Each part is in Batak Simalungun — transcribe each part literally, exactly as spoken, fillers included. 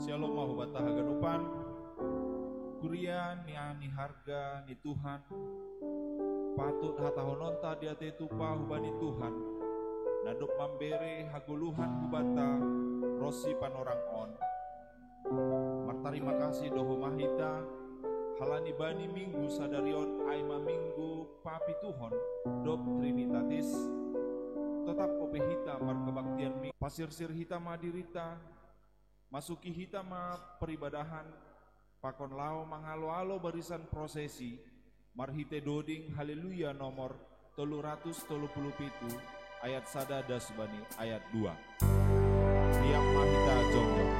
Shalom, mahubata haganupan. Kuria ni ani harga ni Tuhan. Patut hatahononta diate tupa hubani Tuhan. Nadop mambere hagoluhan hubata rosi panorang on. Martarima kasih doho mahita, halani bani minggu sadarion ai ma minggu papituhon, dob Trinitatis. Totap ope hita markabaktian minggu. Pasirsir hita ma dirita, masuki hita ma peribadahan, pakon lao mangalo-alo barisan prosesi, marhite doding Haleluya nomor tolu ratus tolu puluh pitu, ayat sada das bani ayat dua. Tiap mahita jongjong.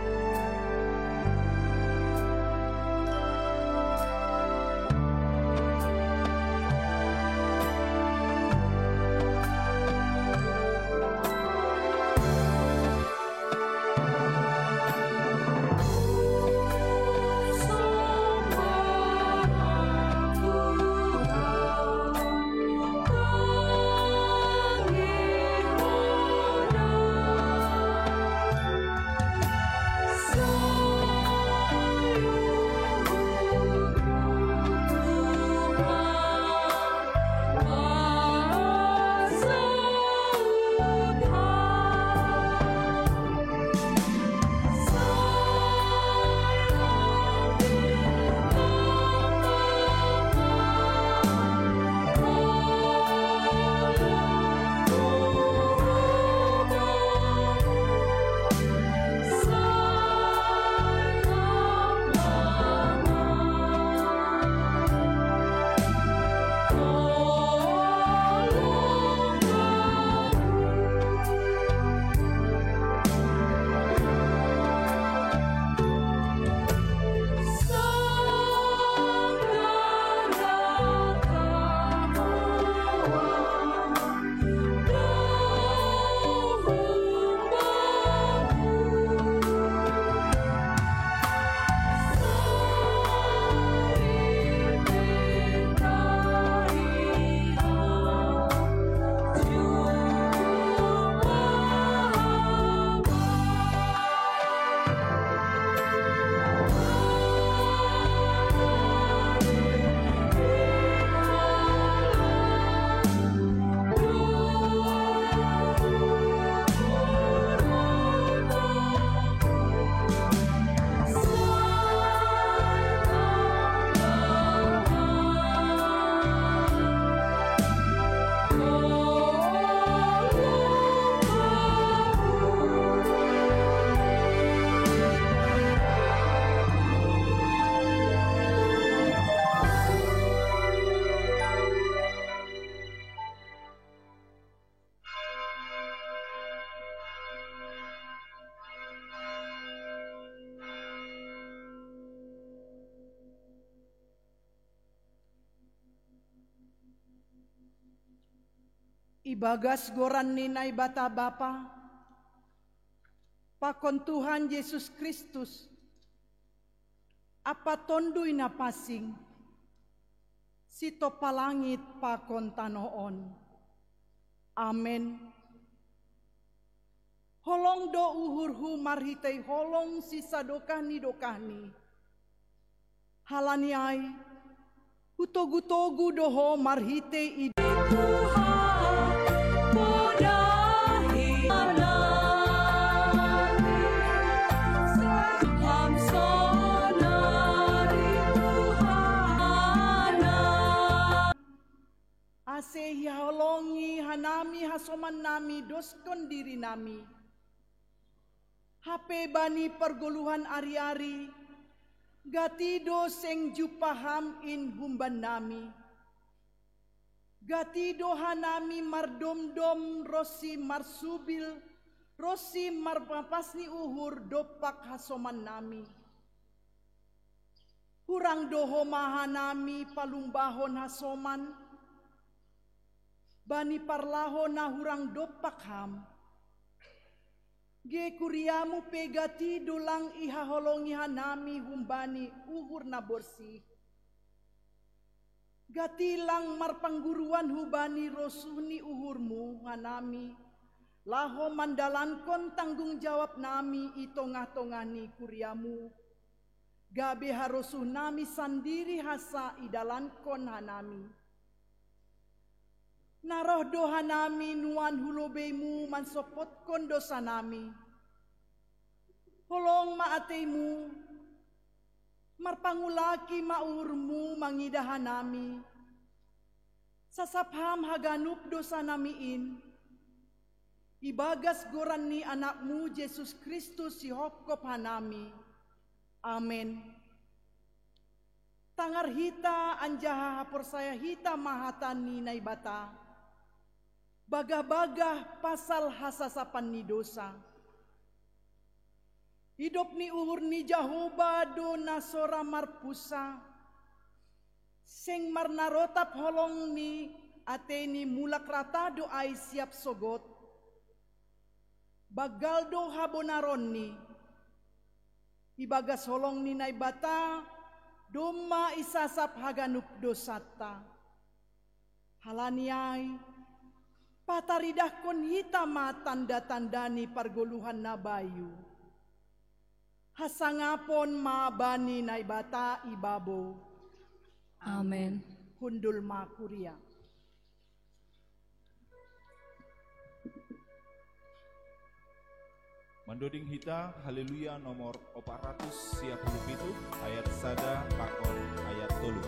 Ibagas goran ni Naibata Bapa, pakon Tuhan Jesus Kristus, ampa Tonduy Na Pansing, sitompa langit pakon tanoh on. Amen. Holong do uhurhu marhitei holong sisadokah ni dokahni. Halani ai, hutogu-togu do ho marhitei i Tuhan, podahi nami, Tuhan sonari Tuhan. Ase ihaholongi hanami hasomannami doskon dirinami. Hape bani pargoluhan ari-ari, gati do seng jumpah Ham in humbannami. Gati do hanami mardomdom ronsi marsubil, ronsi marpapas ni uhur dompak hasomannami. Hurang do ho ma hanami palumbahon hasoman, bani parlaho na hurang dompak Ham. Ge kuriamu pe gati do lang ihaholongi hanami humbani uhur na borsih. Gati lang marpangguruan hubani rosuh ni uhurmu hanami, Laho mandalankon tanggung jawab nami i tongah-tongah ni kuriamu, gabe harosuh nami sandiri hasa idalankon hanami. Naroh do hanami nuan hu lobeimu mansopotkon dosa nami. Holong ma ateimu, marpangulaki ma uhurmu mangidah hanami. Sasap ham haganup dosa nami in, ibagas goran ni Anakmu Jesus Kristus sihopkop hanami. Amen. Tangar hita anjaha haporsaya hita ma hata ni Naibata, bagah-bagah pasal hasasapan ni dosa. Idop ni uhur ni Jahoba do na sora marpusa, seng marnarotap holong ni atei ni mulak rata do ai siap sogot. Banggal do habonaronni, ibagas holong ni Naibata domma isasap haganup dosanta. Halani ai, pataridahkon hita ma tanda-tanda ni pargoluhan na bayu. Hasangapon ma bani Naibata i babou. Amen. Hundul ma kuria. Mandoding hita Haleluya nomor opat ratus sia puluh pitu, ayat sada pakon ayat tolu.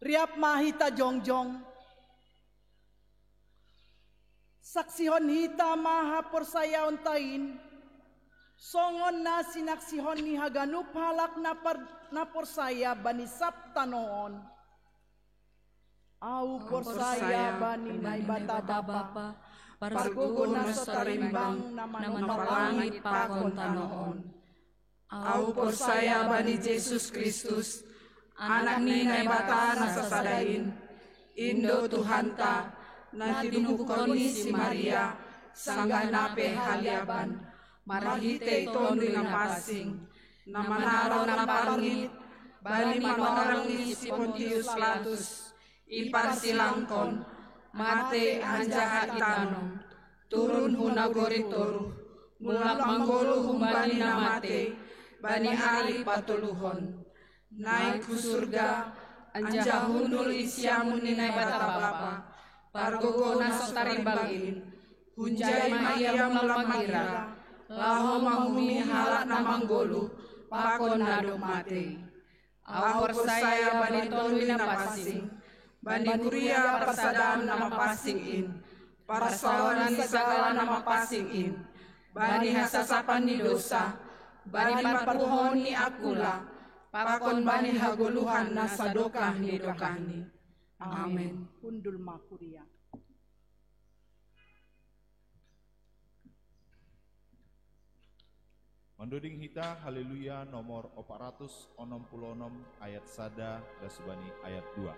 Riap ma hita jongjong. Saksihon hita ma haporsayaonta in, songon na sinaksihon ni haganup halak na, par, na porsaya bani sab tanoh on. Ahu porsaya bani Naibata Bapa, pargogo na so tarimbang, na manongtong langit pakon tanoh on. Ahu porsaya bani Jesus Kristus, Anak ni Naibata na sasada in, in do Tuhanta, na tinubuhkon ni si Maria, sanggah na pe haliaban, marhitei Tonduy Napansing, na manaro na parngit bani panorang ni si Pontius Pilatus, iparsilangkon, matei anjaha itanom, turun hu nagori toruh, mulak manggoluh humbani na matei, bani ari patoluhon. Naik hu surga, anjaha hundul i siamun ni Naibata Bapa, pargogo na so tarimbang in, hunjai ma ia mulak mangira, laho manguhumi halak na manggoluh, pakon na dob matei. Ahu porsaya bani Tonduy Napansing, bani kuria parsadaan na mapansing in, parsaoran ni sagala na mapansing in, bani hasasapan ni dosa, bani parpuhoon ni angkula, pakon bani hagoluhan na sadokah ni dokahni. Amen. Hundul ma kuria. Mandoding hita Haleluya nomor opat ratus onom puluh onom ayat sada das bani ayat dua.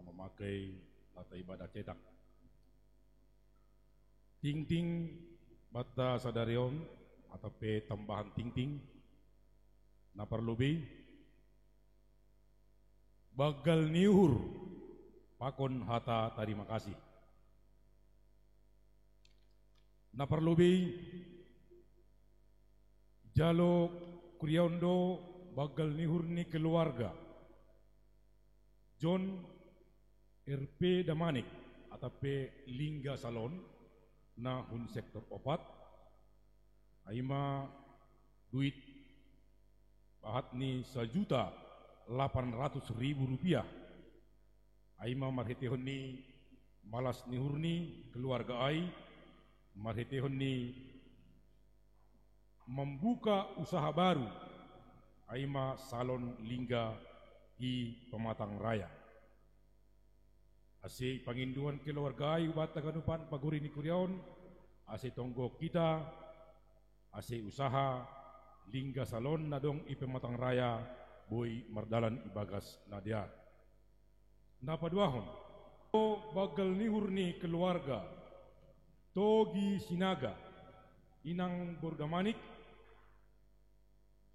Mamakai lata ibadah cetak. Tingting banta sadari on, atau pe tambahan tingting, na parlobei banggal ni uhur pakon hata tarima kasih. Na parlobei jalo kuriaon do banggal ni uhur ni keluarga John R P Damanik, atau pe Lingga Salon, na hun sektor opat, ai ma duit bahat ni sajuta lapan ratus ribu rupiah. Ai ma marhiteihon ni malas ni uhur ni keluarga ai, marhiteihon ni membuka usaha baru, ai ma salon Lingga i Pematang Raya. Ase pangindoan keluarga ai hubanta ganupan pagori ni kuriaon, ase tonggo hita, ase usaha Lingga Salon na adong i Pematang Raya boi mardalan ibagas na dear. Na paduahon, o banggal ni uhur ni keluarga Togi Sinaga, inang boru Damanik,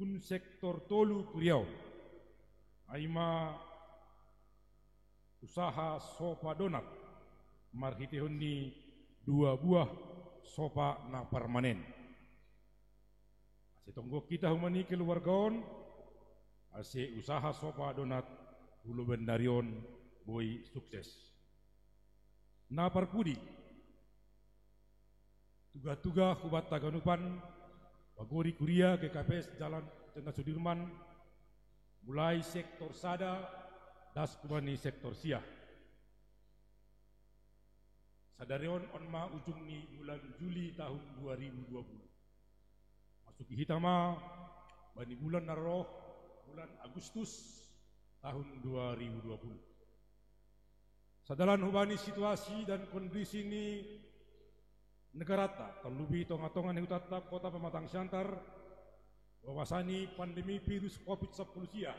hun sektor tolu kuriaon, ai ma usaha sopa donat, marhiteihon ni dua buah sopa na parmanen. Ase tonggo hita huma ni keluarga on, ase usaha sopa donat hu lobendari on boi sukses. Na parpudi, tuga-tuga hubanta ganupan pagori kuria G K P S Jalan Jenderal Sudirman, mulai sektor sada das huma ni sektor sia. Sadari on, on ma ujung ni bulan Juli tahun dua ribu dua puluh. Masuki hita ma bani bulan na roh, bulan Agustus tahun dua ribu dua puluh. Sadalan hubani situasi dan kondisi ni negaranta, terlebih tonga-tonga ni hutanta Kota Pematang Siantar, bahwasani pandemi virus covid sampulu sia,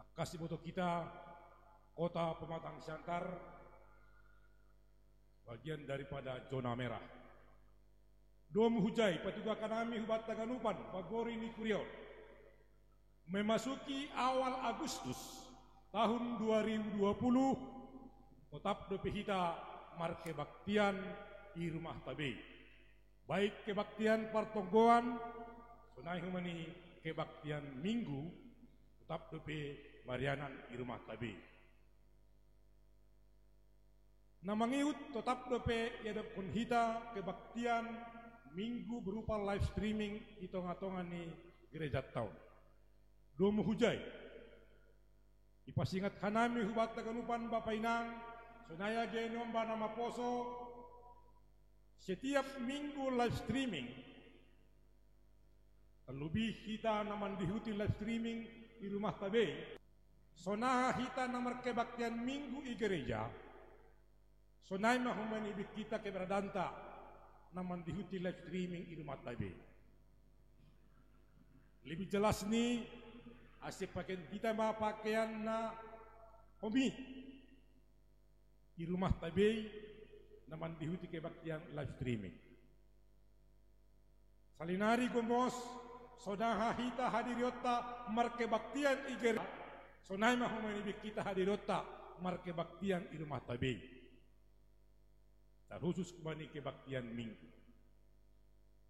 angka siboto hita, Kota Pematang Siantar bagian daripada zona merah. Domu hujai, patugakan hami hubanta ganupan pagori ni kuriaon, memasuki awal Agustus tahun dua ribu dua puluh, totap dope hita markebaktian i rumahta bei. Baik kebaktian partonggoan, sonai huma ni kebaktian Minggu, totap dope marianan i rumahta bei. Na mangihut, totap dope iadaphon hita kebaktian Minggu berupa live streaming i tonga-tonga ni gerejanta on. Domu hujai, ipasingat hanami hubanta ganupan bapa inang, sonai age nomba na maposo, setiap Minggu live streaming, terlebih hita na mandihuti live streaming i rumahta bei, sonaha hita na markebaktian Minggu i gereja, sonai ma huma ni bek hita keberadaanta na mandihuti live streaming i rumahta bei. Lebih jelas ni, ase pakean hita ma pakean na homi i rumahta bei na mandihuti kebaktian live streaming. Salinari gomos, sonaha hita hadirionta markebaktian i gereja, sonai ma huma ni bek hita hadirionta markebaktian i rumahta bei, tarhusus huma ni kebaktian Minggu.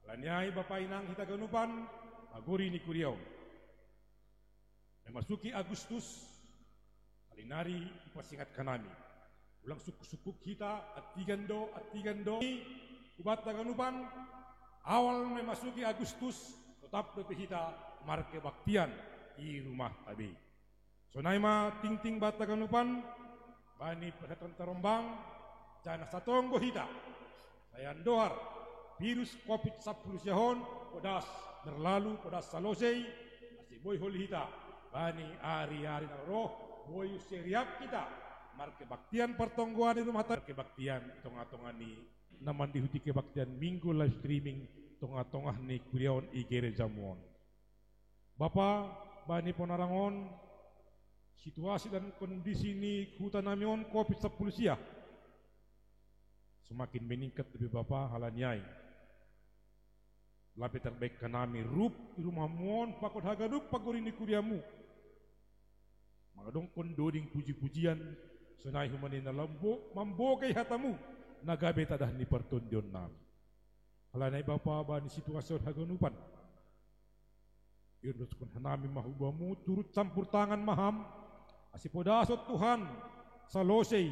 Alani ai bapa inang hita ganupan pagori ni kuriaon, memasuki Agustus, salinari ipasingat hanami. Ulang sukuk-sukuk hita, antigan do, antigan do. Hubanta ganupan, awal memasuki Agustus, totap dope hita markebaktian i rumahta bei. Sonai ma tingting banta ganupan, bani perhatian tarombang, janah satonggo hita. Sai andohar, virus covid sampulu sia on, podas berlalu, podas salosei, ase boi holi hita, bani ari-ari na roh, boi use riap hita, markebaktian partonggoan i rumahta, markebaktian i tonga-tonga ni na mandihuti kebaktian Minggu live streaming tonga-tonga ni kuriaon i gerejamu on. Bapa, bani ponarang on, Situasi dan kondisi ni huta nami on covid sampulu sia semakin meningkat lebih Bapa halani ai. Lape tarbaen hanami rup i rumahmu on pakon haganup pagori ni kuriamu. Mangadongkon doding puji-pujian, sonai humani na lambo mambogei hatamu, na gabe tadah ni partondion nami. Halani ai Bapa bani situasi on haganupan. Iondoskon hanami ma hubamu turut campur tangan ma ham, ase podashon Tuhan, salosei,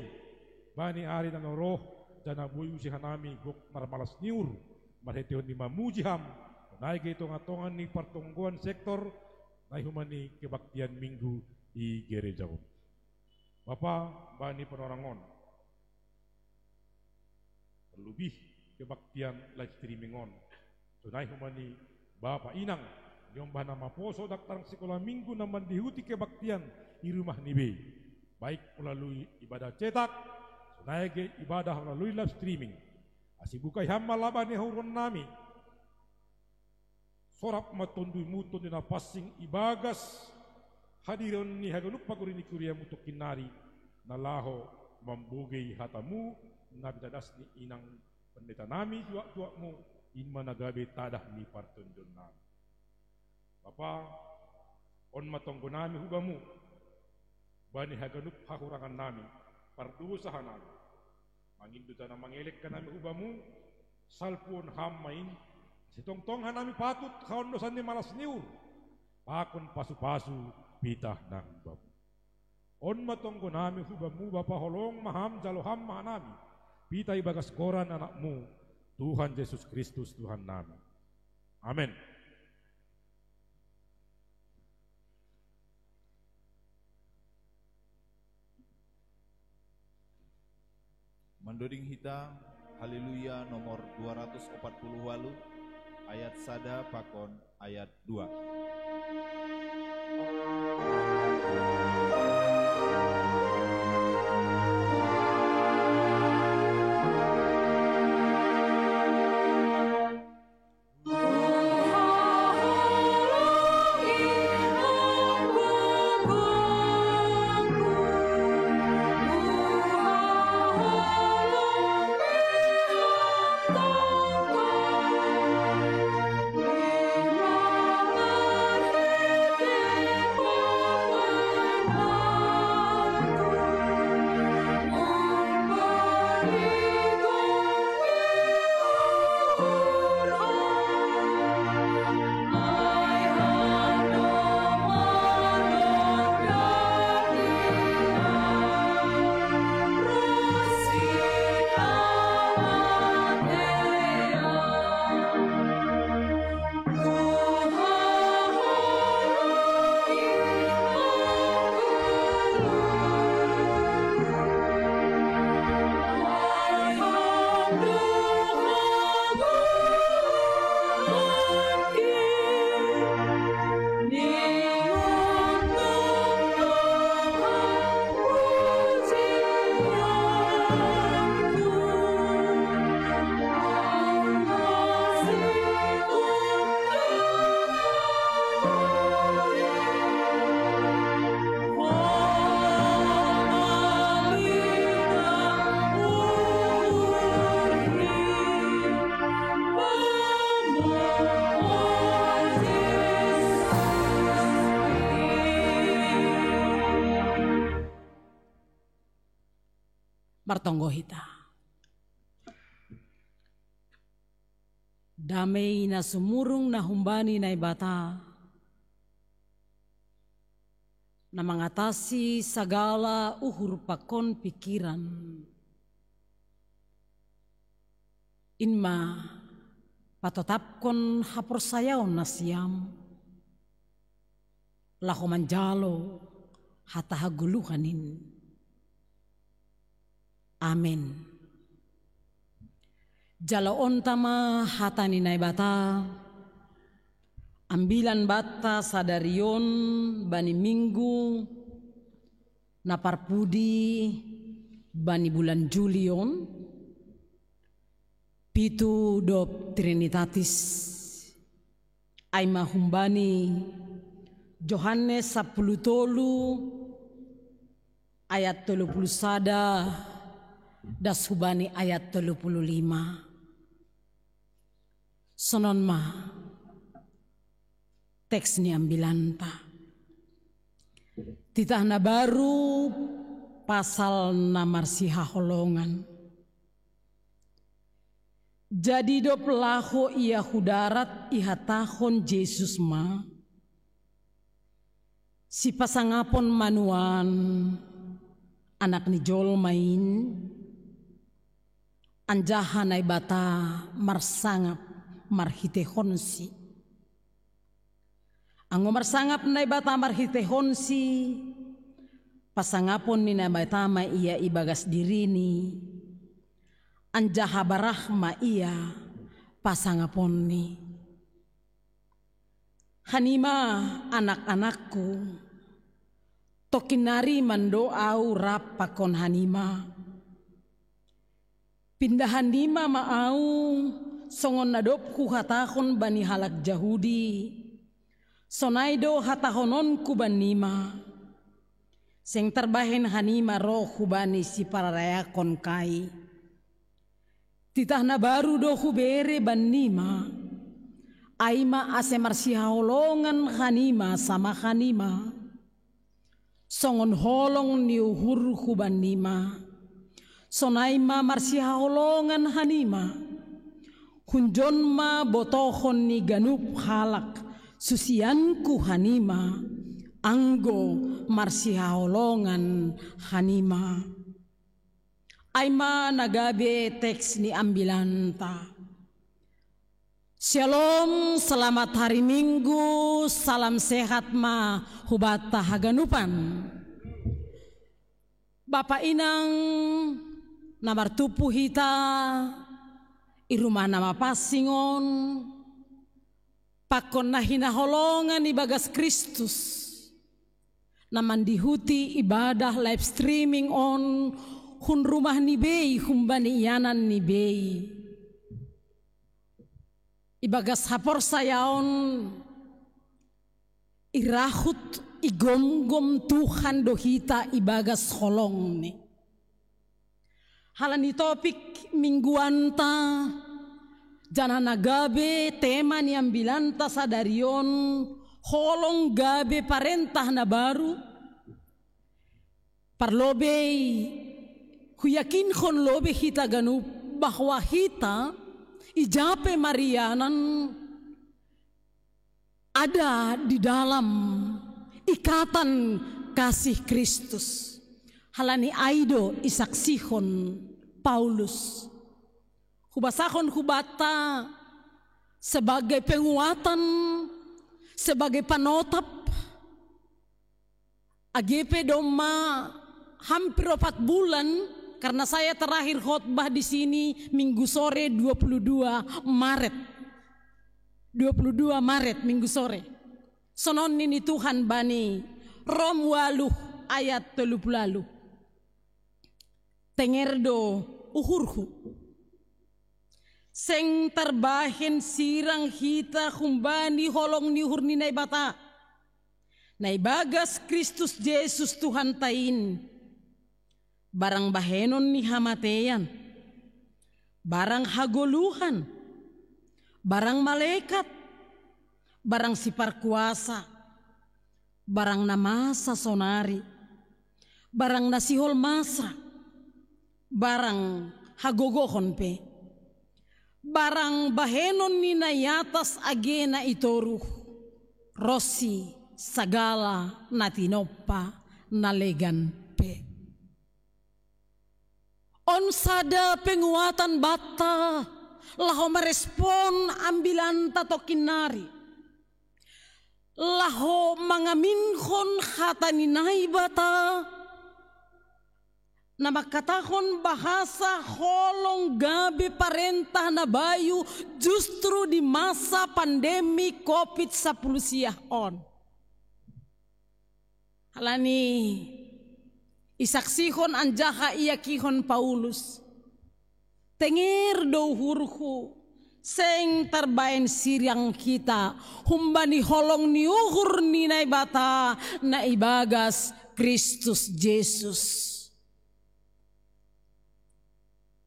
bani ari na roh, janah boi use hanami gok marmalas ni uhur, marhiteihon ni mamuji ham, sonai ge i tonga-tonga ni partonggoan sektor, na i humani kebaktian minggu i gereja on. Bapa, bani panorang on. Terlebih kebaktian live streaming on. Sonai humani Bapa inang, niombah na maposo dakdanak sikola minggu na mandihuti kebaktian i rumah ni bei. Baik melalui ibadah cetak, sonai ge ibadah melalui live streaming. Ase bukai ham ma laba ni hahuron nami. Sorap ma tonduimu Tonduy Napansing ibagas hadiron ni haganup pagori ni kuriamu tongkin nari, na laho mambogei hatamu, na pitadas ni inang pendeta nami juak-juakmu, in ma na gabe tadah ni partondion nami. Bapa, on ma tonggo nami hubamu, bani haganup hahurangan nami, pardosa hanami. Mangindo janah mangelek hanami hubamu, salpuhon ham ma in, ase tongtong hanami patut haondosan ni malas ni uhur, pakon pasu-pasu pitah nang bamu. On ma tonggo nami hubamu Bapa, holong ma ham, jalo ham ma hanami, pitah ibagas goran Anakmu, Tuhan Jesus Kristus Tuhan nami. Amen. Mandoding hita, Haleluya nomor dua ratus opat puluh walu, ayat sada pakon ayat dua. Martonggo hita. Damei na sumurung na humbani Naibata, na mangatasi sagala uhur pakon pikiran, in ma patotapkon haporsayaon nasiam laho manjalo hata hagoluhan in. Amen. Jaloonta ma hata ni Naibata, ambilan banta sadari on bani minggu na parpudi bani bulan Juli on, pitu dob Trinitatis. Ai ma humbani Johannes sampulu tolu Ayat tolu puluh sada das hubani ayat tolu puluh lima. Sonon ma teks ni ambilanta. Titah na baru pasal na marsihaholongan. Jadi dob laho ia hu darat ihatahon Jesus ma, sipasangapon ma nuan Anak ni jolma in, anjaha Naibata marsangap marhitehonsi. Anggo marsangap Naibata marhitehonsi, pasangapon ni Naibata ma ia ibagas dirini, anjaha barah ma ia pasangaponni. Hanima anak-anakku, tongkin nari mando au rap pakon hanima. Pindahan nima ma au, songon na dob huhatahon bani halak Jahudi, sonai do hatahononku bannima. Seng tarbahen hanima roh hubani sipararayakonkai. Titah na baru do hubere bannima, ai ma ase marsihaholongan hanima sama hanima. Songon holong ni uhurhu bannima, sonai ma marsihaholongan hanima. Hunjon ma botohon ni ganup halak susianku hanima, anggo marsihaholongan hanima. Ai ma na gabe teks ni ambilanta. Shalom, selamat hari Minggu, salam sehat ma hubanta haganupan. Bapa inang na martumpu hita i rumah na mapansing on, pakon na hinaholongan ibagas Kristus, na mandihuti ibadah live streaming on hun rumah ni bei humbani ianan ni bei. Ibagas haporsayaon, irahut, igomgom Tuhan do hita ibagas holongni. Halani topik mingguanta, janah na gabe tema ni ambilanta sadari on, holong gabe parentah na baru. Parlobei, huyakinkon lobei hita ganup bahwa hita, ija pe marianan, ada di dalam ikatan kasih Kristus. Halani ai do isaksihon Paulus. Hubasahon hubanta sebagai penguatan, sebagai panotap, age pe domma hampir opat bulan, karena saya terakhir khotbah di sini Minggu sore dua puluh dua Maret. Dua puluh dua Maret, Minggu sore. Sonon nini Tuhan bani Rom waluh ayat tolu puluh waluh. Tenger do uhurhu. Seng tarbahen sirang hita humbani holong ni uhur ni Naibata, na ibagas Kristus Jesus Tuhanta in. Barang bahenon ni hamateian, barang hagoluhan, barang malekat, barang siparkuasa, barang na masa sonari, barang na sihol masa, barang hagogohon pe, barang bahenon ni na i atas age na i toruh, ronsi sagala na tinompa na legan pe. On sada penguatan banta laho marespon ambilanta tongkin nari, laho mangaminkon hata ni Naibata, na mangkatahon bahasa holong gabe parentah na bayu justru di masa pandemi covid sapuluh siah on. Halani isaksihon anjaha iakihon Paulus, tenger do uhurhu, Seng tarbaen sirang hita humbani holong ni uhur ni Naibata na ibagas Kristus Jesus.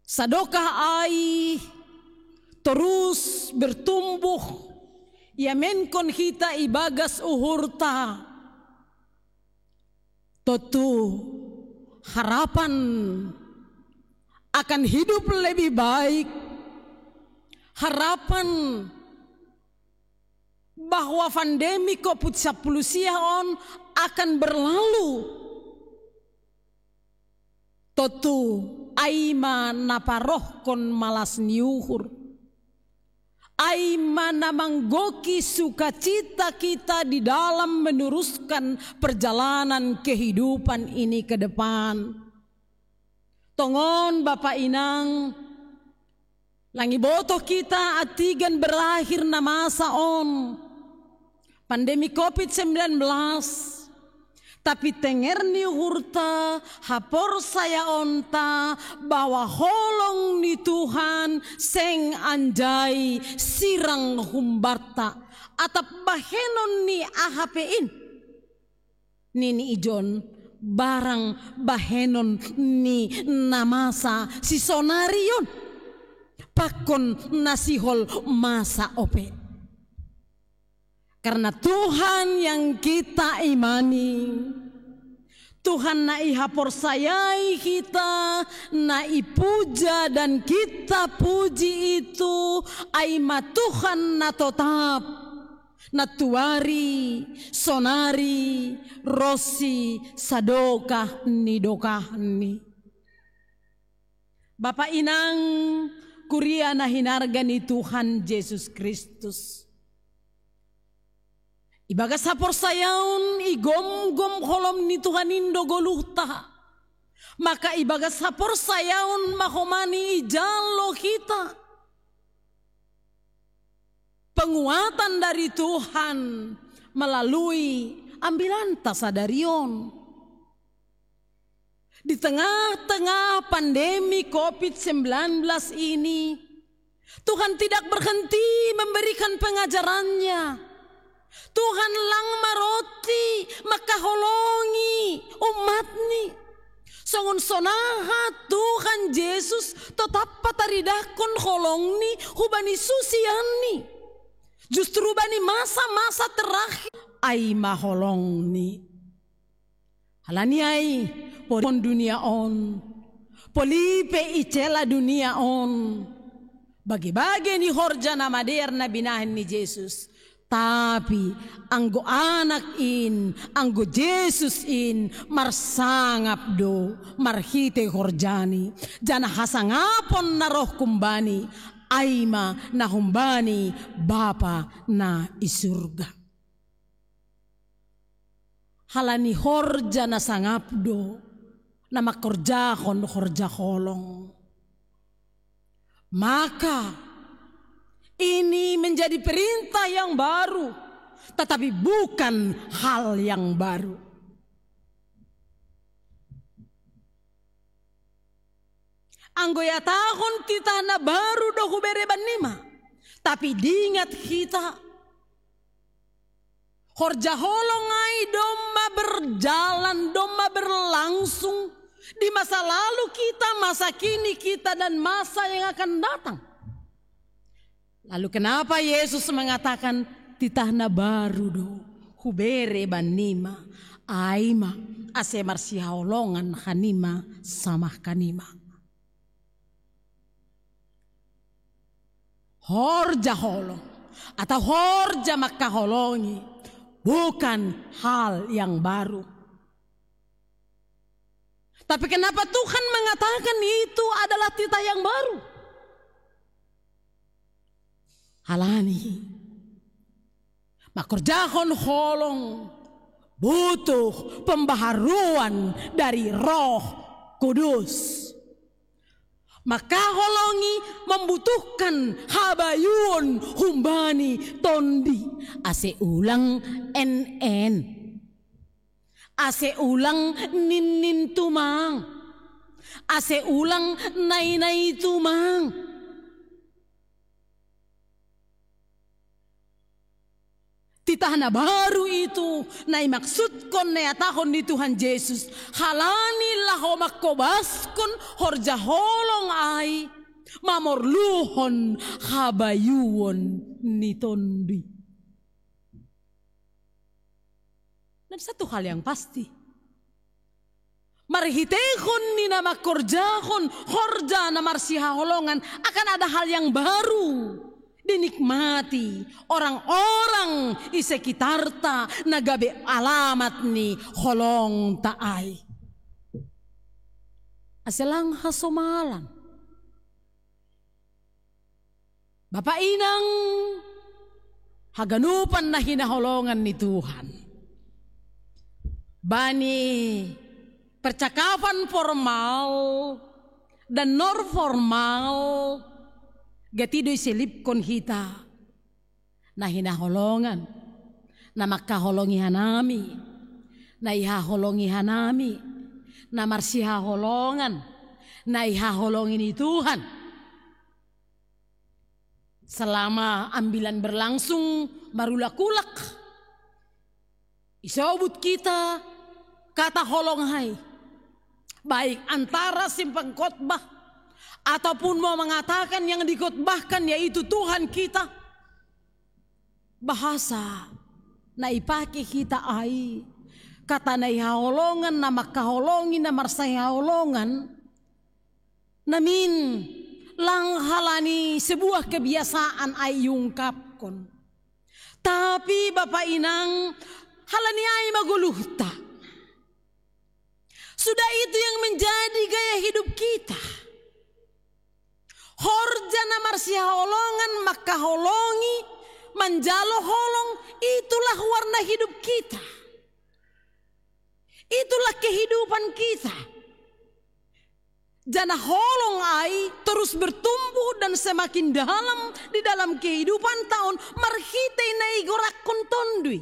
Sadokah ai torus bertumbuh, iamenkon hita ibagas uhurta. Tontu harapan akan hidup lebih baik, harapan bahwa pandemi covid sepuluh sia on akan berlalu. Tontu ai ma na parohkon malas ni uhur. Ai ma na manggohi sukacita kita di dalam meneruskan perjalanan kehidupan ini ke depan. Tongon Bapa Inang, lang iboto hita antigan berakhir na masa on, pandemi covid sembilan belas. Tapi tenger ni uhurta, haporsayaonta bahwa holong ni Tuhan seng anjai sirang humbarta, atap bahenon ni aha pe in. Nini i John, barang bahenon ni na masa sisonari on, pakon na sihol masa ope. Karena Tuhan yang kita imani, Tuhan na ihaporsayai hita, na ipuja dan kita puji itu, ai ma Tuhan na totap, na tuari, sonari, ronsi sadokah ni dokahni. Bapa Inang, kuria na hinarga ni Tuhan Jesus Kristus. Ibagas haporsayaon, igomgom holong ni Tuhan in do goluhta. Maka ibagas haporsayaon ma homa ni ijalo hita penguatan dari Tuhan melalui ambilanta sadari on. Di tengah-tengah pandemi covid sembilan belas ini, Tuhan tidak berhenti memberikan pengajarannya. Tuhan lang maroti mangkaholongi umatni. Songon sonaha Tuhan Jesus totap pataridahkon holongni hubani susianni. Justru bani masa-masa terakhir ai ma holongni. Halani ai, poli pe dunia on, poli pe icela dunia on, bage-bage ni horja na madear na binahen ni Jesus. Tapi anggo Anak in, anggo Jesus in, marsangap do marhite horjani, janah hasangapon na roh humbani, ai ma na humbani Bapa na i surga. Halani horja na sangap do na mangkorjahon horja holong. Maka ini menjadi perintah yang baru, tetapi bukan hal yang baru. Anggo ihatahon titah na baru do hubere bannima, tapi diingat hita, horja holong ai domma berjalan, domma berlangsung di masa lalu kita, masa kini kita, dan masa yang akan datang. Lalu kenapa Yesus mengatakan, titah na baru do hubere bannima, ai ma ase marsihaholongan hanima samah hanima. Horja holong atau horja mangkaholongi bukan hal yang baru. Tapi kenapa Tuhan mengatakan itu adalah titah yang baru? Halani mangkorjahon holong butuh pembaharuan dari Roh Kudus. Mangkaholongi membutuhkan habayuon humbani Tondi ase ulang en-en, ase ulang ninnin tumang, ase ulang nainai tumang. Titah na baru itu na imaksudkon na ihatahon ni Tuhan Jesus, halani laho mangkobaskon horja holong ai, mamorluhon habayuon ni Tonduy. Dan satu hal yang pasti, marhiteihon ni na mangkorjahon horja na marsihaholongan akan ada hal yang baru dinikmati orang-orang i sekitarta na gabe alamat ni holongta ai. Ase lang hasomalan. Bapa inang, haganupan na hinaholongan ni Tuhan. Bani percakapan formal dan non formal, gati do iselipkon hita na hinaholongan, na mangkaholongi hanami, na ihaholongi hanami, na marsihaholongan, na ihaholongi ni Tuhan. Selama ambilan berlangsung marulak-ulak, isobut kita kata holong ai, baik antara si pengkhotbah ataupun mau mengatakan yang dikhotbahkan, yaitu Tuhan kita. Bahasa na ipake hita ai, kata na ihaholongan, na mangkaholongi, na marsihaholongan, namin lang halani sebuah kebiasaan ai iungkapkon. Tapi bapa inang, halani ai ma goluhta. Sudah itu yang menjadi gaya hidup kita. Horja na marsihaholongan, mangkaholongi, manjalo holong, itulah warna hidup kita. Itulah kehidupan kita. Janah holong ai terus bertumbuh dan semakin dalam di dalam kehidupan ta on marhitei na igorakkon Tonduy.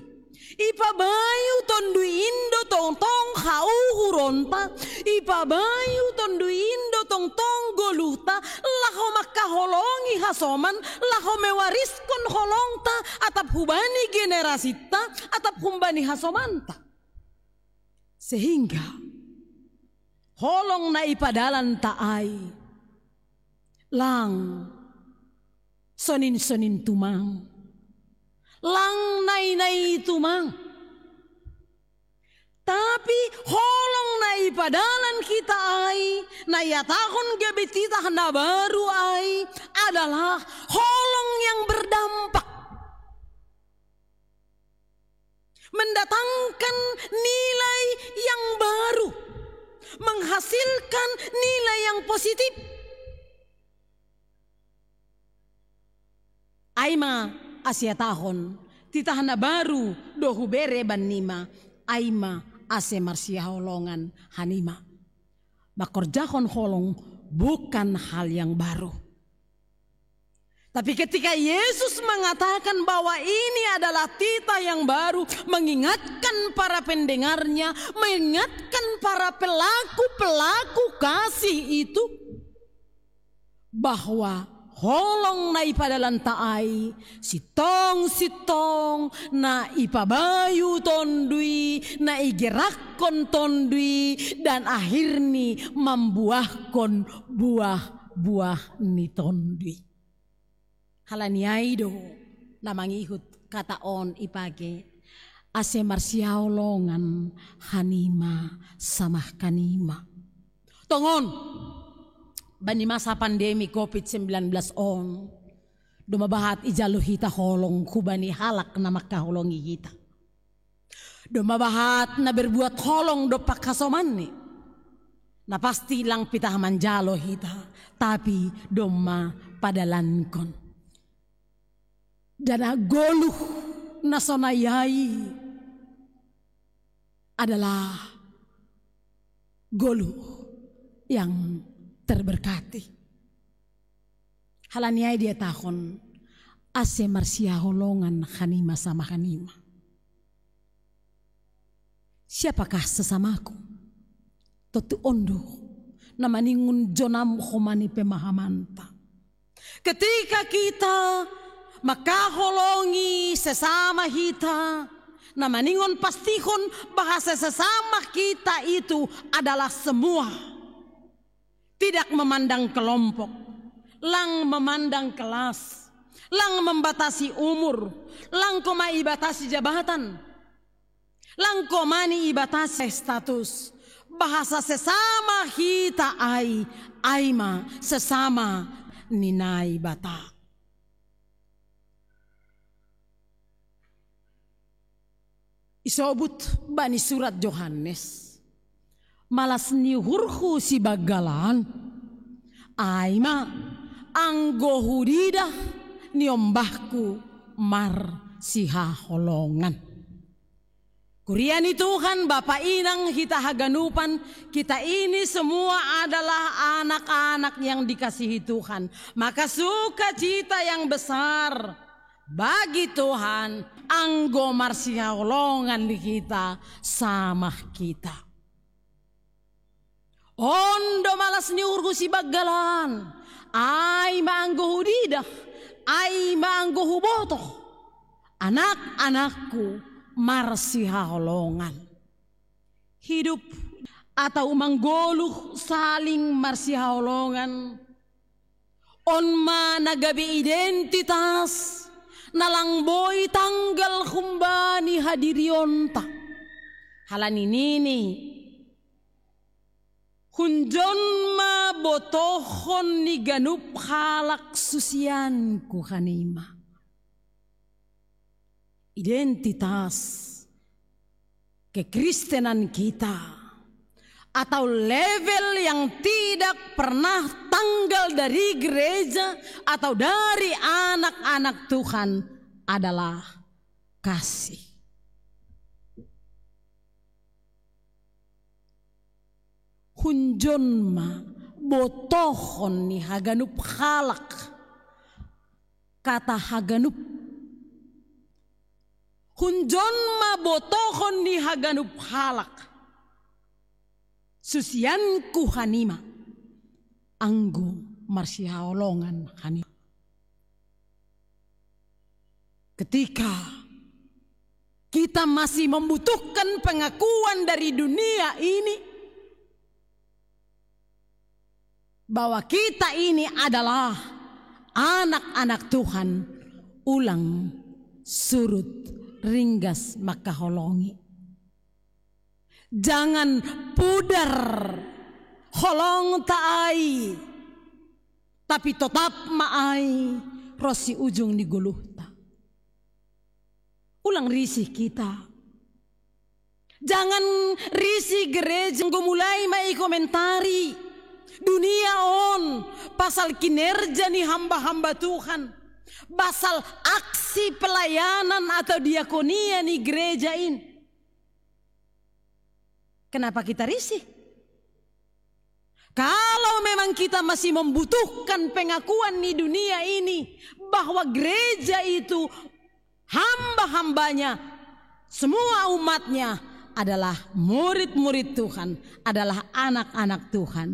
Ipabayu Tonduy in do tongtong hauhuronta, ipabayu Tonduy in do tongtong goluhta, laho mangkaholongi hasoman, laho mewariskon holongta atap hubani generasita, atap hubani hasomanta. Sehingga holong na ipadalanta ai lang sonin-sonin tumang, lang nai-nai tumang. Tapi holong na ipadalan hita ai, na ihatahon gabe titah na baru ai, adalah holong yang berdampak. Mendatangkan nilai yang baru, menghasilkan nilai yang positif. Ai ma ase ihatahon, titah na baru do hubere bannima, ai ma ase marsihaholongan hanima. Mangkorjahon holong bukan hal yang baru. Tapi ketika Yesus mengatakan bahwa ini adalah titah yang baru, mengingatkan para pendengarnya, mengingatkan para pelaku-pelaku kasih itu, bahwa holong na ipadalanta ai, sintong-sintong na ipabayu Tonduy, na igerakkon Tonduy, dan akhirni mambuahkon buah-buah ni Tonduy. Halani ai do na mangihut kata on ipake, ase marsihaholongan hanima samah hanima. Tongon, bani masa pandemi covid sembilan belas on, domma bahat ijalo hita holong hubani halak na mangkaholongi hita. Domma bahat na berbuat holong dompak hasomanni. Na pasti lang pitah manjalo hita, tapi domma padalankon. Dan goluh na sonai ai adalah goluh yang terberkati. Halani ai dihatahon, ase marsihaholongan hanima samah hanima. Siapakah sesamaku? Tontu on do na maningon jonam homa ni pemahamanta. Ketika kita Maka holongi sesama hita, na maningon pastihon bahasa sesama kita itu adalah semua. Tidak memandang kelompok, lang memandang kelas, lang membatasi umur, lang koma ibatasi jabatan, lang koma ni ibatasi status. Bahasa sesama hita ai, ai ma sesama ni Naibata. Isobut bani surat Johannes, malas ni uhurhu si banggalan, ai ma anggo hudidah ni ombahku marsihaholongan. Kuria ni Tuhan, Bapa Inang hita haganupan, kita ini semua adalah anak-anak yang dikasihi Tuhan. Maka sukacita yang besar bagi Tuhan, anggo marsihaholongan di kita sama kita. Ondo malas ni uhurhu si banggalan, ai ma anggo hudidah, ai ma anggo hubotoh anak-anakku marsihaholongan. Hidup atau manggoluh saling marsihaholongan, on ma na gabe identitas na lang boi tanggal humbani hadirionta. Halani nini, hunjon ma botohon ni ganup halak susianku hanima. Identitas kekristenan kita atau level yang tidak pernah tanggal dari gereja atau dari anak-anak Tuhan adalah kasih. Hunjon ma botohon ni haganup halak kata haganup. Hunjon ma botohon ni haganup halak susianku hanima, anggo marsihaholongan hanima. Ketika kita masih membutuhkan pengakuan dari dunia ini bahwa kita ini adalah anak-anak Tuhan, ulang surut ringgas mangkaholongi. Jangan pudar holongta ai, tapi totap ma ai ro si ujung ni goluhta. Ulang risih kita. Jangan risih gereja, anggo mulai ma ikomentari dunia on pasal kinerja ni hamba-hamba Tuhan, pasal aksi pelayanan atau diakonia ni gereja in. Kenapa kita risih? Kalau memang kita masih membutuhkan pengakuan di dunia ini bahwa gereja itu hamba-hambanya, semua umatnya adalah murid-murid Tuhan, adalah anak-anak Tuhan,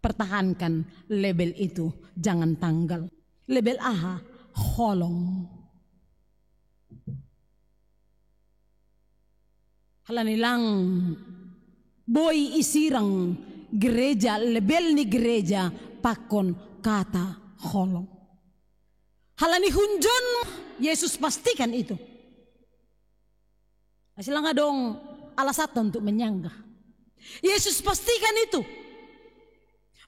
pertahankan label itu, jangan tanggal. Label aha? Holong. Halani lang boi isirang gereja, label ni gereja pakon kata holong. Halani hunjon, Yesus pastikan itu. Asi lang adong alasan untuk menyanggah. Yesus pastikan itu.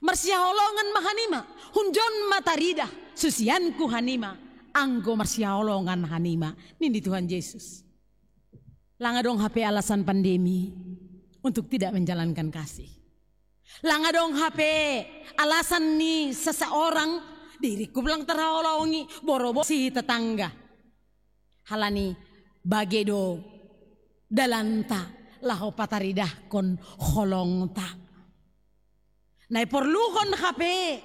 Marsihaholongan ma hanima, hunjon ma taridah susianku hanima, anggo marsihaholongan hanima, nini Tuhan Yesus. Lang adong hape alasan pandemi untuk tidak menjalankan kasih. Lang adong hape alasan ni seseorang, diringkup lang tarhaholongi, boro-boro si tetangga. Halani bage do dalanta laho pataridahkon holongta. Na iporluhon hape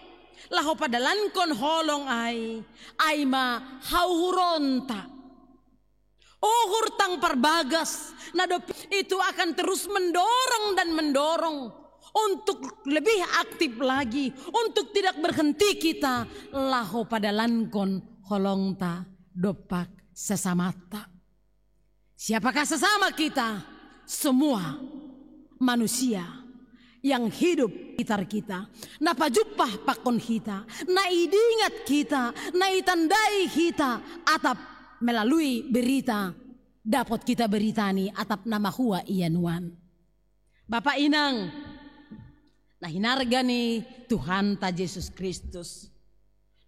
laho padalankon holong ai, ai ma hauhuronta. Uhur tang parbagas, na dob itu akan terus mendorong dan mendorong. untuk lebih aktif lagi, untuk tidak berhenti kita laho padalankon holongta dompak sesamanta. Siapakah sesama kita? Semua manusia yang hidup sekitar kita, na pajumpah pakon hita, na idingat hita, na itandai hita, atap melalui berita dapot kita beritani atap na mahua ia nuan. Bapa inang, na hinarga ni Tuhanta Jesus Kristus,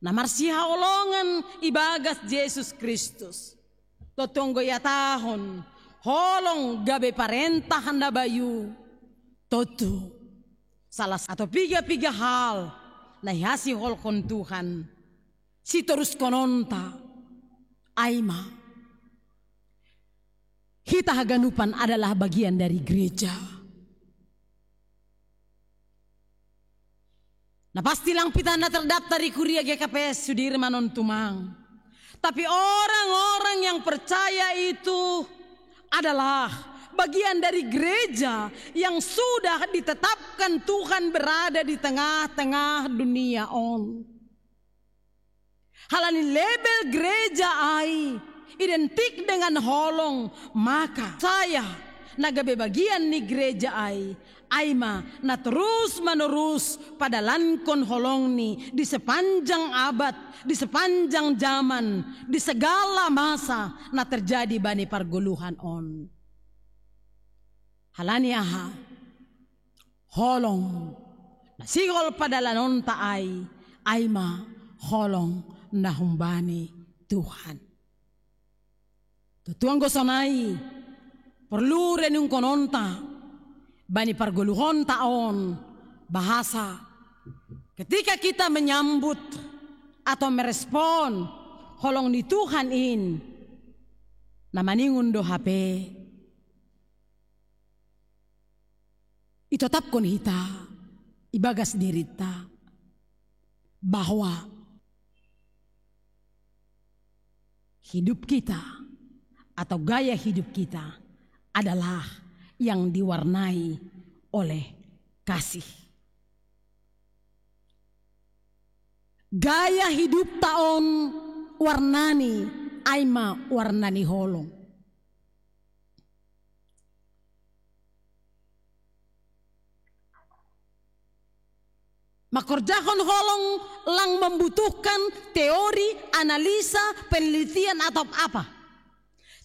na marsihaholongan ibagas Jesus Kristus, tontu anggo ihatahon holong gabe parentah na bayu, tontu salah satu piga-piga hal na ihasiholhon Tuhan sitoruskononta, ai ma hita haganupan adalah bagian dari gereja. Na pasti lang pitah na terdaftar di Kuria G K P S Sudirman on tumang. Tapi orang-orang yang percaya itu adalah bagian dari gereja yang sudah ditetapkan Tuhan berada di tengah-tengah dunia on. Halani label gereja ai identik dengan holong, maka saya na gabe bagian ni gereja ai, ai ma na terus-menerus padalankon holongni di sepanjang abad, di sepanjang zaman, di segala masa na terjadi bani pargoluhan on. Halani aha? Holong na sihol padalanonta ai, ai ma holong na humbani Tuhan. Tontu anggo sonai porlu renungkononta bani pargoluhonta on, bahasa ketika kita menyambut atau merespon holong ni Tuhan in, na maningon do hape itotapkon hita ibagas dirinta bahwa hidup kita atau gaya hidup kita adalah yang diwarnai oleh kasih. Gaya hidupta on warnani, ai ma warnani holong. Mangkorjahon holong lang membutuhkan teori, analisa, penelitian atau apa.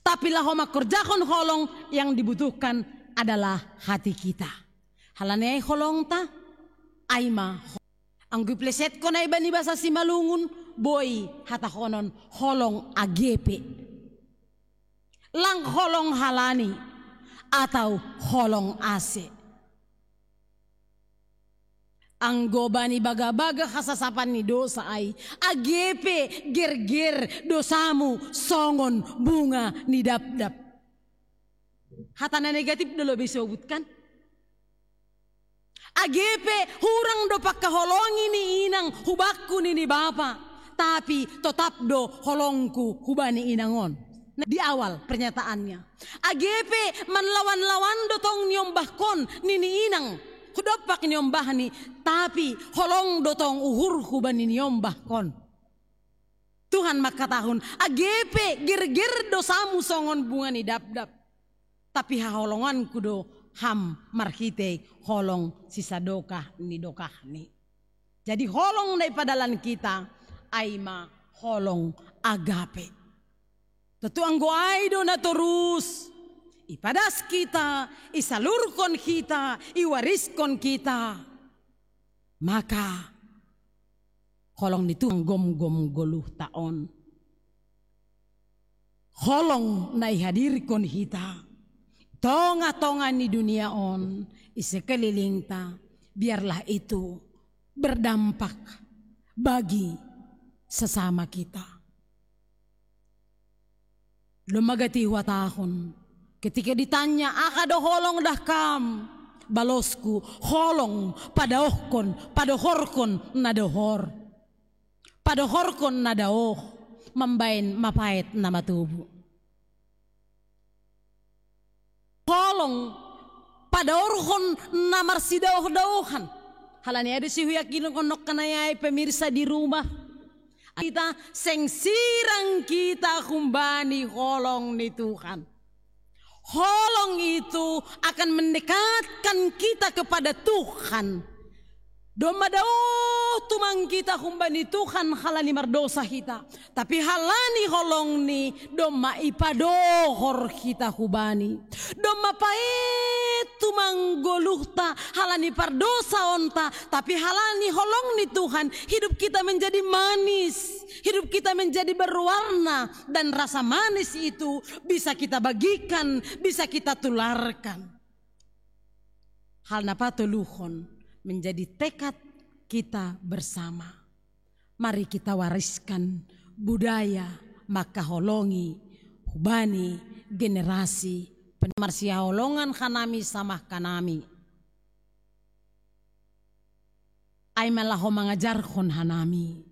Tapi laho mangkorjahon holong yang dibutuhkan adalah hati kita. Halani ai holongta, ai ma ho-, anggo iplesetkon ai bani basa Simalungun, boi hatahonon holong agape. Lang holong halani atau holong ase. Anggo bani bagabaga hasasapan ni dosa ai, agape gerger dosamu songon bunga ni dapdap. Hata na negatif do lobi sobutkan. Agape, hurang do pangkaholongi ni inang hubakku, nini bapa, tapi totap do holongku hubani inang on. Nah, di awal pernyataannya. Agape, manlawan-lawan do tong niombahkon, nini inang, hudompak niombahni, tapi holong do tong uhurhu bani niombahkon. Tuhan mangkatahon, agape, gerger dosamu songon bunga ni dapdap. Tapi haholonganku do ham marhitei holong sisadokah ni dokahni. Jadi holong na ipadalan kita, ai ma holong agape. Tontu anggo ai do na torus ipadas kita, isalurkon kita, iwariskon kita, maka holong ni Tuhan gomgom goluhta on. Holong na ihadirkon hita tonga-tonga ni dunia on, i sekelilingta, biarlah itu berdampak bagi sesama kita. Domma gati huhatahon, ketika ditanya, "Aha do holong dah kam?" Balosku, "Holong padaohkon, padohorkon na dohor. Padohorkon na daoh, mambaen mapaet na matobu." Holong padaorhon na marsidaoh-daohan. Halani ai do sihuyakinkon nongkanai ai, pemirsa di rumah, kita seng sirang kita humbani holong ni Tuhan. Holong itu akan mendekatkan kita kepada Tuhan. Domma daoh tumang kita humbani Tuhan halani mardosa hita, tapi halani holongni domma ipadohor hita hubani. Domma paet tumang goluhta halani pardosaonta, tapi halani holong ni Tuhan, hidup kita menjadi manis, hidup kita menjadi berwarna, dan rasa manis itu bisa kita bagikan, bisa kita tularkan. Hal na patoluhon, menjadi tekad kita bersama. Mari kita wariskan budaya mangkaholongi hubani generasi pen-, marsihaholongan hanami samah hanami. Ai ma laho mangajarhon hanami.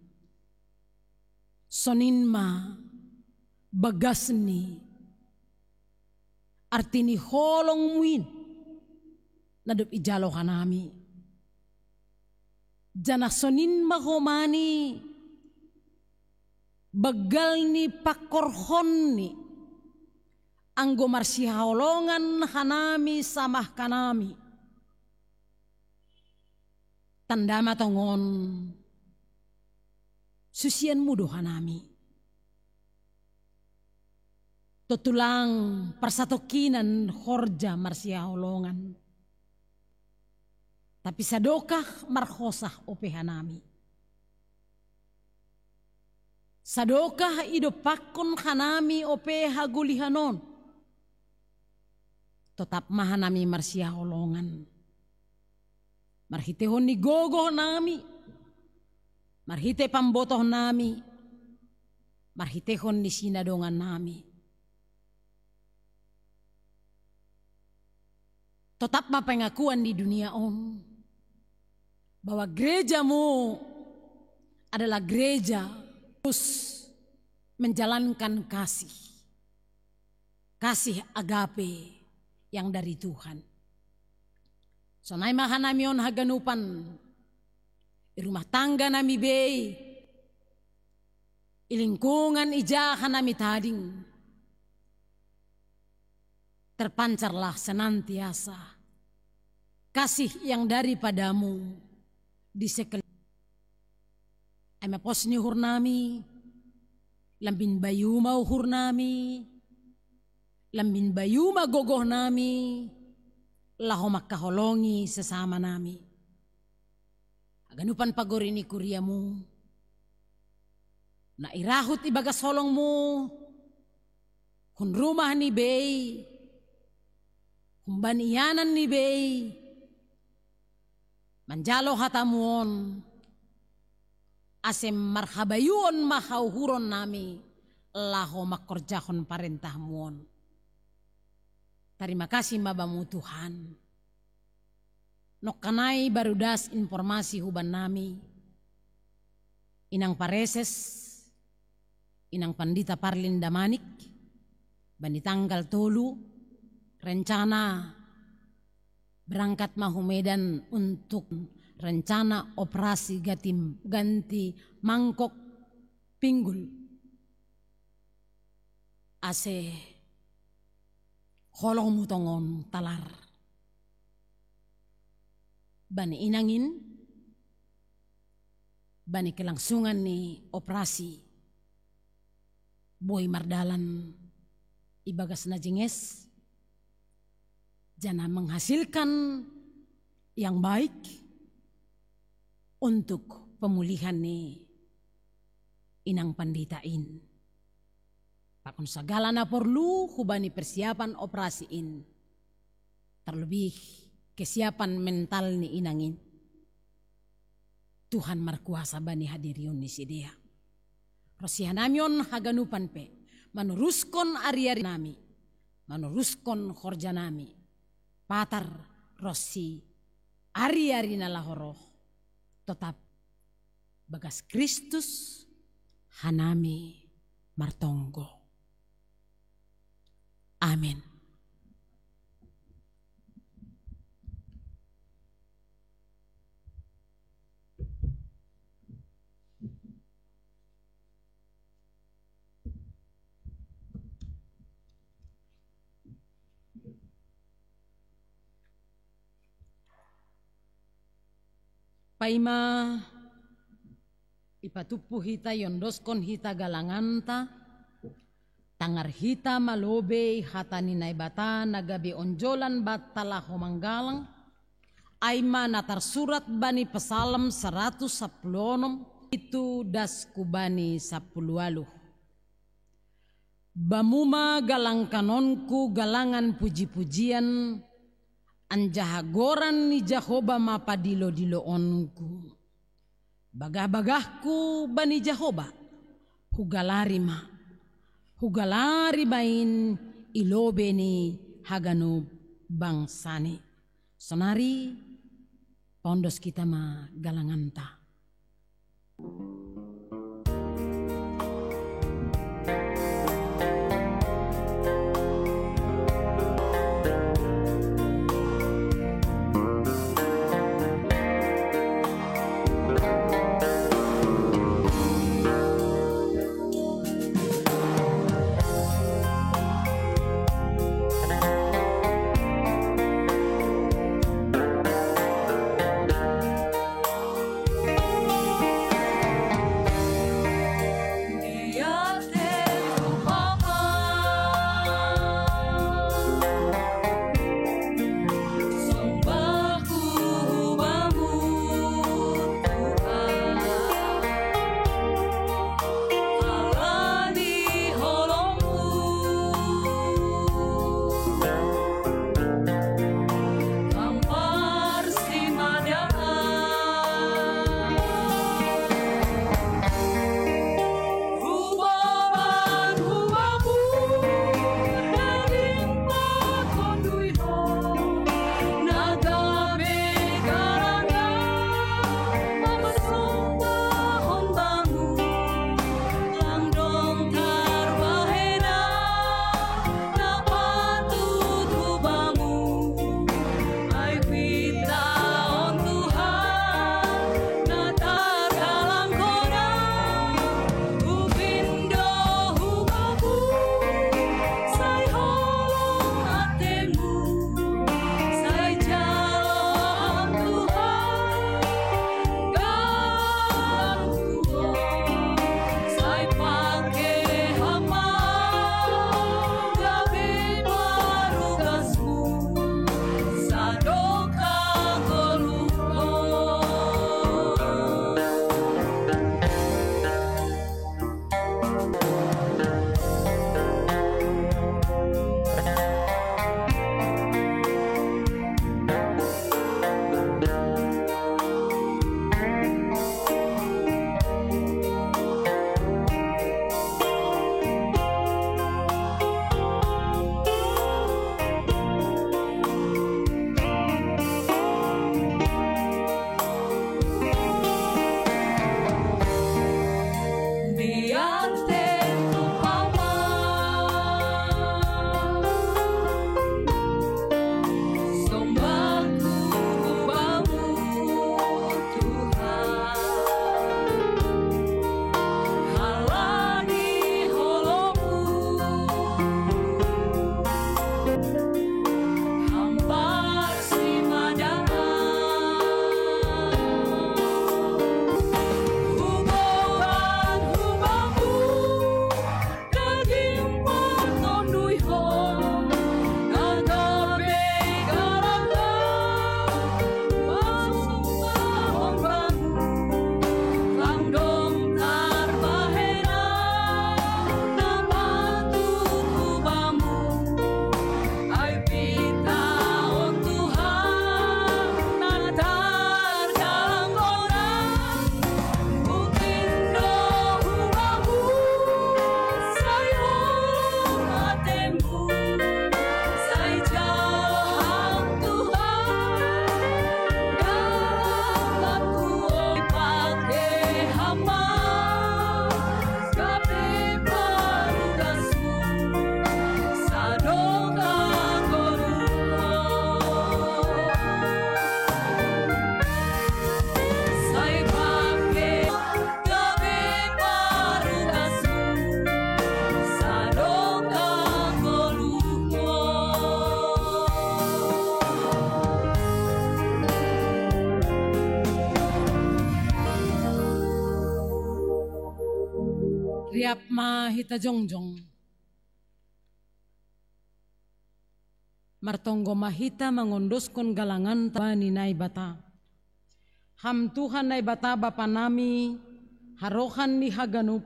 Sonin ma bagasni arti ni holongmu in na dob ijalo hanami. Janah sonin ma homa ni banggal ni pangkorhonni, anggo marsihaholongan hanami samah hanami. Tanda ma tongon susianmu do hanami. Tontu lang parsatongkinan horja marsihaholongan, tapi sadokah marhosah ope hanami. Sadokah idompakkon hanami ope hagolihan on, totap ma hanami marsihaholongan. Marhiteihon ni gogohnami, marhitei pambotohnami, marhiteihon ni sinadongannami. Totap ma pengakuan di dunia on bahwa gerejamu adalah gereja terus menjalankan kasih, kasih agape yang dari Tuhan. Sonai ma hanami on haganupan, i rumah tangganami bei, i lingkungan i ja hanami tading, terpancarlah senantiasa kasih yang daripada-Mu di sekeliling. Ai ma pos ni uhurnami, lambin bayu ma uhurnami, lambin bayu ma gogohnami, laho mangkaholongi sesamanami. Haganupan pagori ni kuria-Mu, na irahut ibagas holong-Mu, hun rumah ni bei, humbani ianan ni bei, manjalo hata-Mu on, ase marhabayuon ma hauhuronnami laho mangkorjahon parentah-Mu on. Tarima kasih ma Bamu Tuhan. Nongkanai baru das informasi hubannami, inang pareses, inang pandita Parlin Damanik, bani tanggal tolu, rencana berangkat ma hu Medan untuk rencana operasi ganti, ganti mangkok pinggul. Ase holong-Mu tongon talar bani inang in, bani kelangsungan ni operasi, boi mardalan ibagas na jenges, janah menghasilkan yang baik untuk pemulihan ni inang pandita in. Pakon sagala na porlu hubani persiapan operasi in, terlebih kesiapan mental ni inang in. Tuhan markuasa bani hadirion ni sidea. Ronsi hanami on haganupan pe manuruskon ari-arinami, manuruskon horjanami, patar ronsi ari-ari na laho roh, totap bagas Kristus hanami martonggo. Amin. Paima ipatuppu hita, iondoskon hita galanganta, tangar hita malobei hata ni Naibata na gabe onjolan banta laho manggalang, ai ma na tarsurat bani Psalm saratus sampulu onom, pitu das ku bani sampulu ualuh. Bamu ma galangkanonku galangan puji-pujian, anjaha goran ni Jahowa ma padilo-diloonku. Bagah-bagahku bani Jahowa, hugalari ma, hugalari ma in i lobei ni haganup bangsani. Sonari paondos hita ma galanganta. Ma hita jongjong. Martonggo ma hita mangondoskon galanganta bani Naibata. Ham Tuhan Naibata Bapa nami, harohan ni haganup,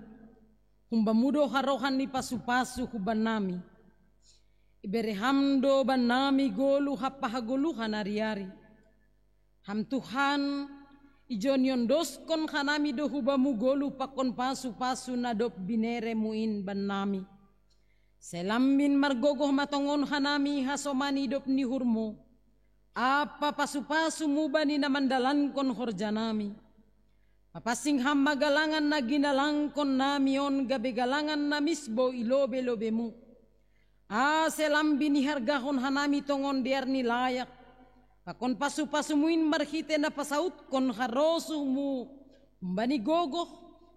humbamu do harohan ni pasu-pasu huban nami. Ibere ham do ban nami goluh hampahagoluhan ari-ari. Ham Tuhan, ijo niondoskon hanami do hubamu goluh pakon pasu-pasu na dob bineremu in ban nami. Sai lambin margogoh ma tongon hanami hasomani dob ni uhurmu, ampa pasu-pasumu bani na mandalankon horjanami. Papansing ham ma galangan na ginalangkon nami on gabe galangan na misbou i lobe-lobemu. Ase lambin ihargahon hanami tongon dear ni layak, pakon pasu-pasumu in marhite na pasautkon harosuhmu, humbani gogoh,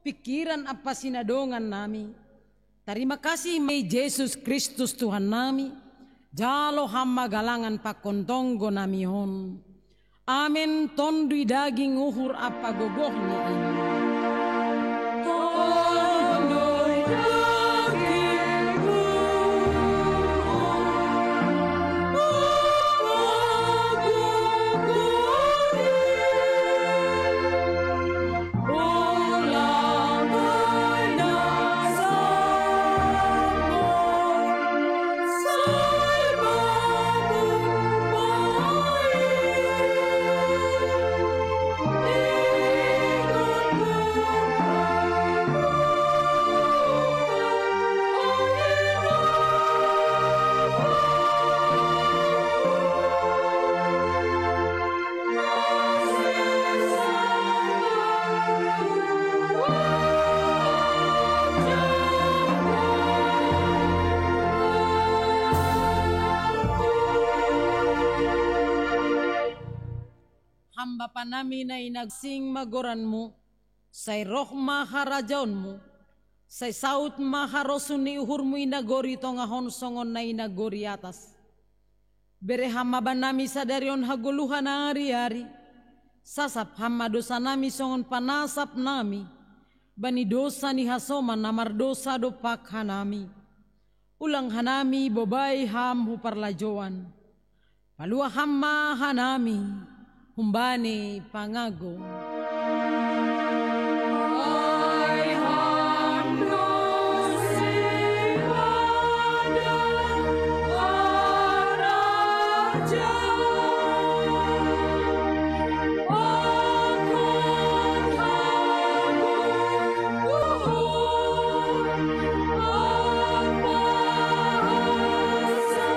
pingkiran ampa sinadongan nami. Tarima kasih ma Jesus Kristus Tuhan nami, jalo ham ma galangan pakon tonggo nami on. Amen. Tonduy daging uhur ampa gogohni in. Tonduy daging uhur ampa gogohni in. Ham Bapa nami na i nagori, sing ma goranmu, sai roh ma harajaonmu, sai saut ma harosuh ni uhurmu i nagori tongah on songon na i nagori atas. Bere ham ma banami sadari on hagoluhan ari-ari. Sasap ham ma dosanami songon panasap nami bani dosa ni hasoman na mardosa dompak hanami. Ulang hanami bobai ham hu parlajouan. Palua ham ma hanami humbani pangago. Ai ham do sipata harajaon, okum hamu uhur ampa hasa.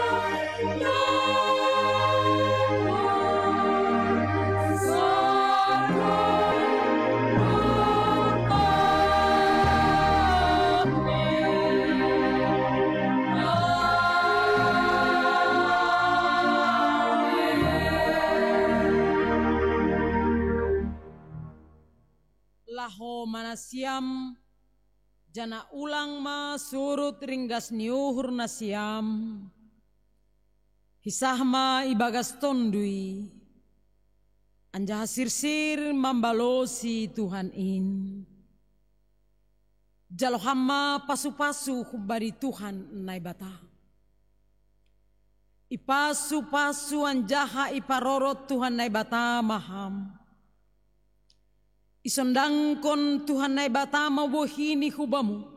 Laho ma nasiam, janah ulang ma surut ringgas ni uhur nasiam. Hisah ma ibagas tonduy, anjaha sirsir mambalosi Tuhan in. Jalo ham ma pasu-pasu humbani Tuhan Naibata. Ipasu-pasu anjaha iparorot Tuhan Naibata ma ham. Isondangkon Tuhan Naibata ma bohini hu bamu,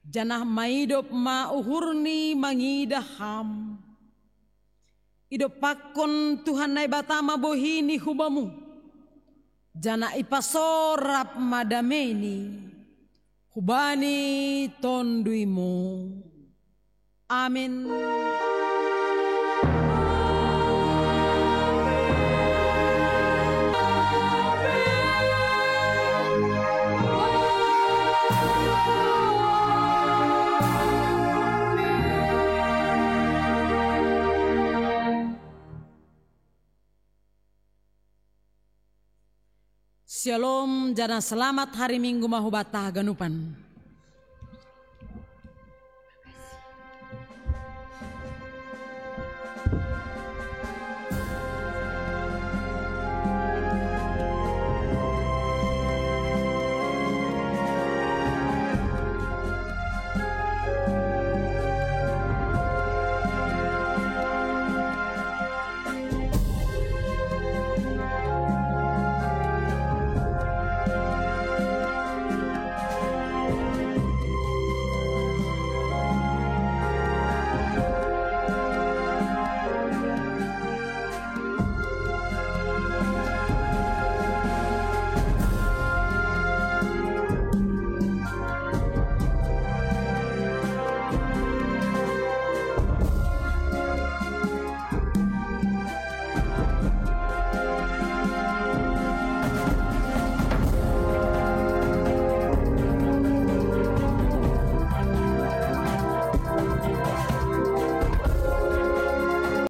janah maidop ma uhurni mangidah ham. Idompakkon Tuhan Naibata ma bohini hu bamu, janah ipasorap ma dameini hubani tonduymu. Amen. Syalom, janah selamat hari Minggu ma hubanta haganupan.